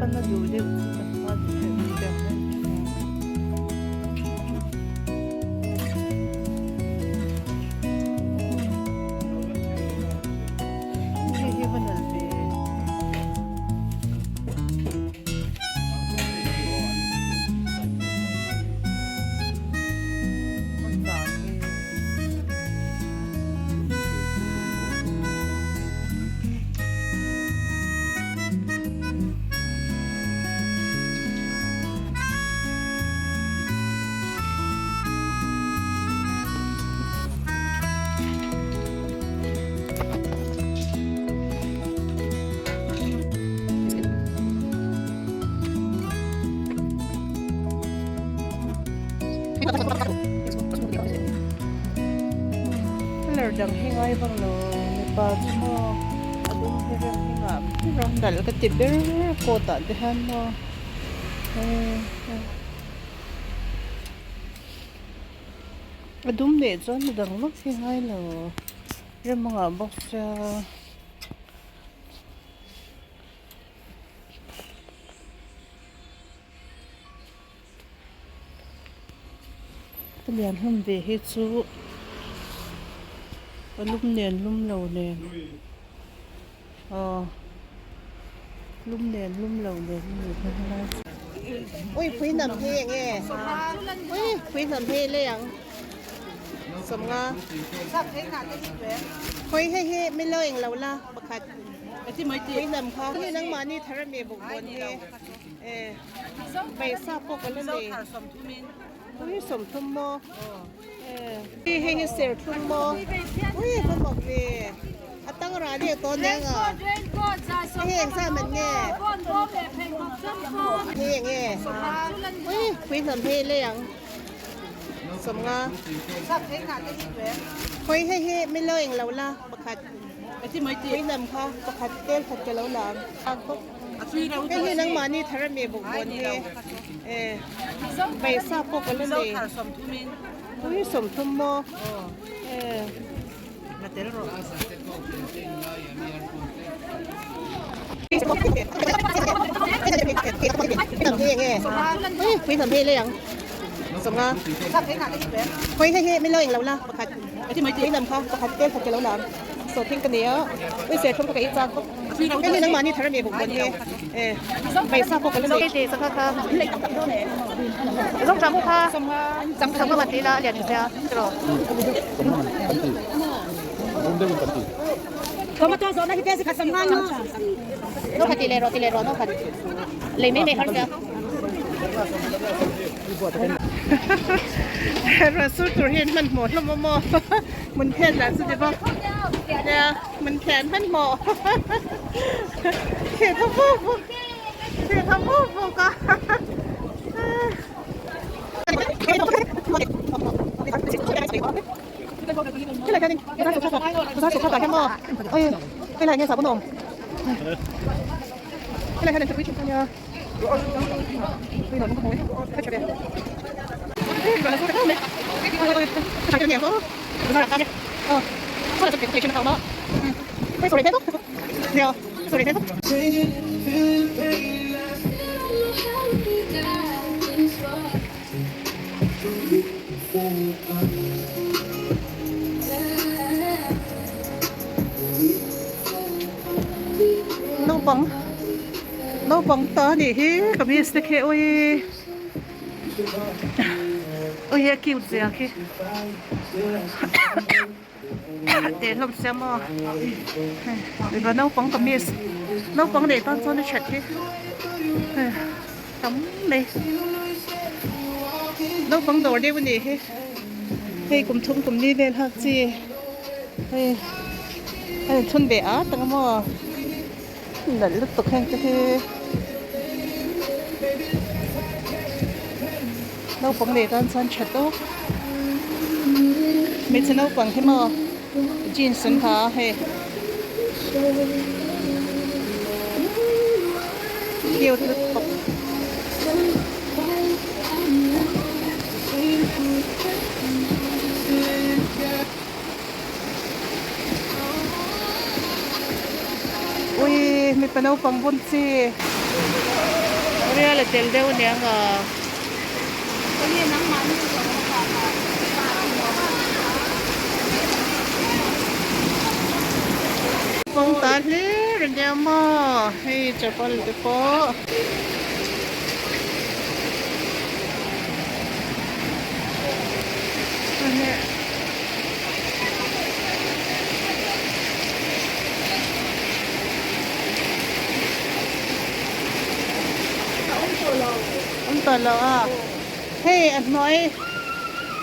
Pan a duh deuh chu kan pa duh deuh chu tiang hian a tha. Hei hi va nalh ve. A vang hi. Colour dang hi ngai vang lo mipa chu maw a dum hi rem hi ngah ber a nalh ka ti ber coat ah te hian maw a dum leh chuan a dang vak hi ngai lo rem a ngah bawk sia. Ka lian hlawm ve hi chu a lum nen lum lo nen aw lum nen lum lo nen a ni hlawm lai chu. Ui phui hnam hi eng nge ui phui hnam hi lei ang sawmnga khawi hei hi min lo eng lo la pakhat phui hnam kha hei nangmahni thar ami bawkbawn hi e. Paisa pawh ka la nei. Ui sawmthum maw? Hei hi serthlum maw? Ui ka mak ve. A tang rah leh tawh nia nga. Hei eng sa man nge? Hei eng nge? Ui pui hnam hei lei ang. Sawmnga. Khawi hei hi min lo eng lo la pakhat. Pui hnam kha pakhat tel khat ka lo la ang. Hei hi nangmahni thar ami bawkbawn hi e paisa pawh ka la nei ui sawmthum maw e Hei hi nangmahni thar ami bawkbawn hi e paisa pawh ka la nei. Ruah sur tur hian hmanhmawh hlawm awm aw hmun phen lah chu ti bawk nia. Mình khen hmanhmawh thil tha vuk vuk thil tha vuk vuk a Naupang naupang ta anih hi kamis te khi awii awii a cute zia khi teh hlawm sia maw mipa naupang kamis naupang neih tan chuan a that hi tam mai naupang dawr deuh a nih hi hei kum thum kum ni vel hak chi hei a inchhun ve at ang a maw nalh lutuk heng te hi naupang leh tan chuan tha tawk hmeichhe naupang hi maw jeans an ha a hei cute lutuk. Ui mipa naupang bun chi. Rial a tel deuh aniang a. Kawng ta hlir ania maw hei chapal te pawh. Awm tawh lo a hei a hnuai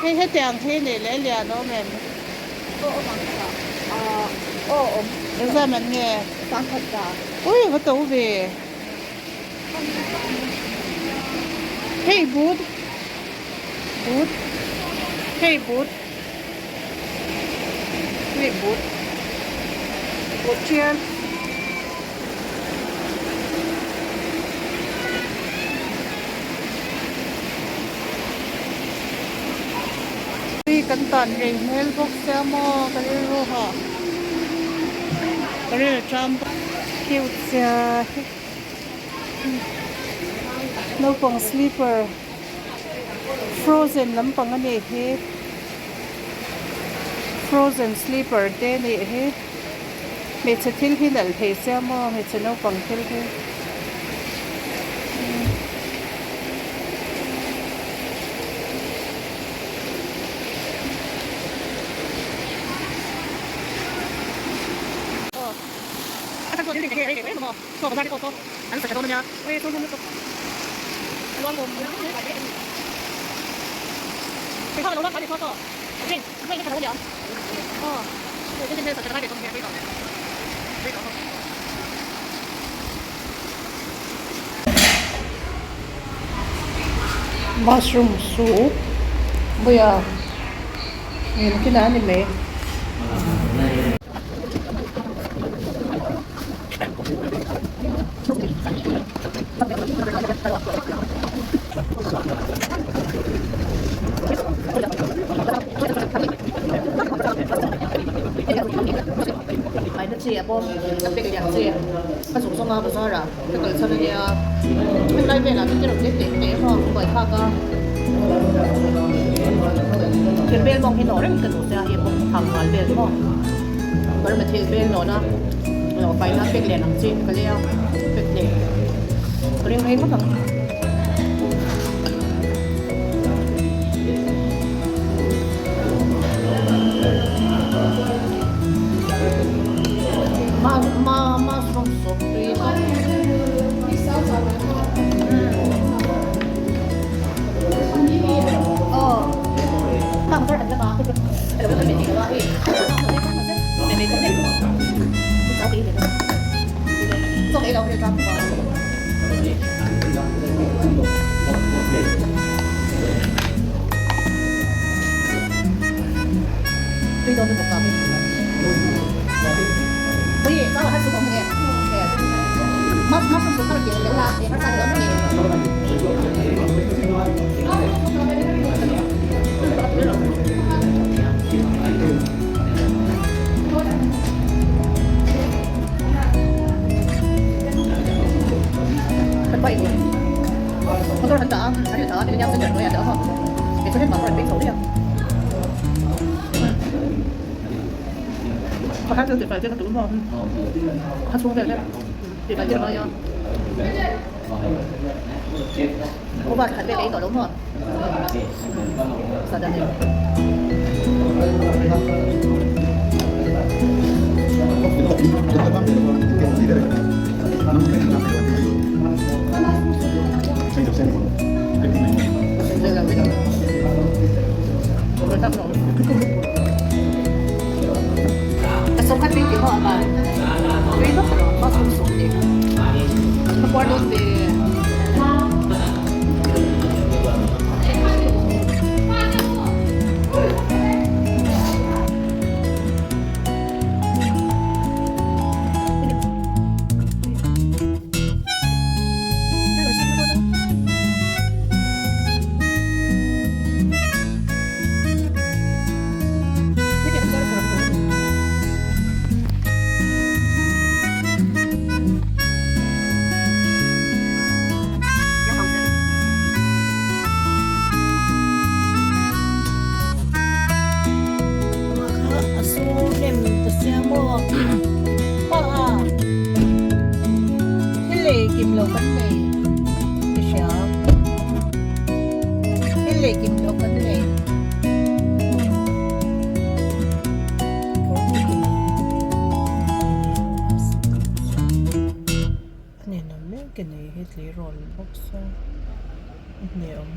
hei hetiang hi nih leh lian awm em engzah man nge ui va to ve hei but but hei but hei but but tial. Hei kan tan rei hmel bawk sia maw ka rilru hah ka ril a ṭam cute sia naupang slipper frozen lampang a nih hi frozen slipper te a nih hi. Hmeichhe thil hi nalh thei sia maw hmeichhe naupang thil hi. Mushroom soup buia engkim a ni mai. Chi a pawm a pek lian chi a zuk zawng a bazar ah ka kal chhan ania helai velah te rawh te teh teh emaw ka buai thlak a thil bel mawng hi nawh reng ka duh sia hei pawh thang hual vel maw burma thil bel nawhna lo faina pek lian ang chi ka lei a pek hnih ka ring rei ngawt ang. kim lo kan nei ka hria thil lei kim lo kan nei. A ninawm mek a ni hi tleirawl bawk saw a hneawm.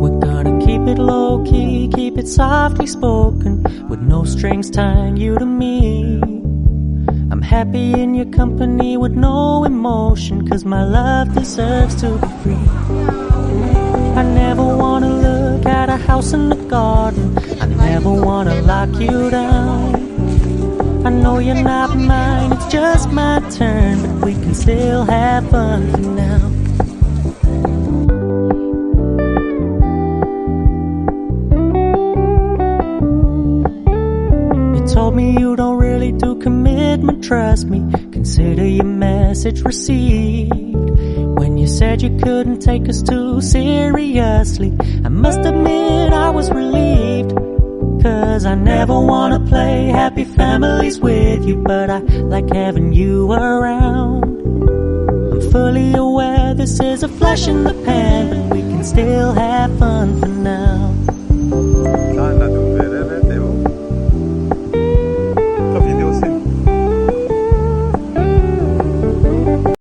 We're gonna keep it low key, keep it softly spoken, with no strings tying you to me. I'm happy in your company with no emotion, cause my love deserves to be free. I never wanna look at a house in the garden, I never wanna lock you down. I know you're not mine, it's just my turn, but we can still have fun for now. You told me you don't really do commitment, trust me. Consider your message received. When you said you couldn't take us too seriously, I must admit I was relieved. Cause I never wanna play happy families with you, but I like having you around. I'm fully aware this is a flash in the pan, but we can still have fun for now.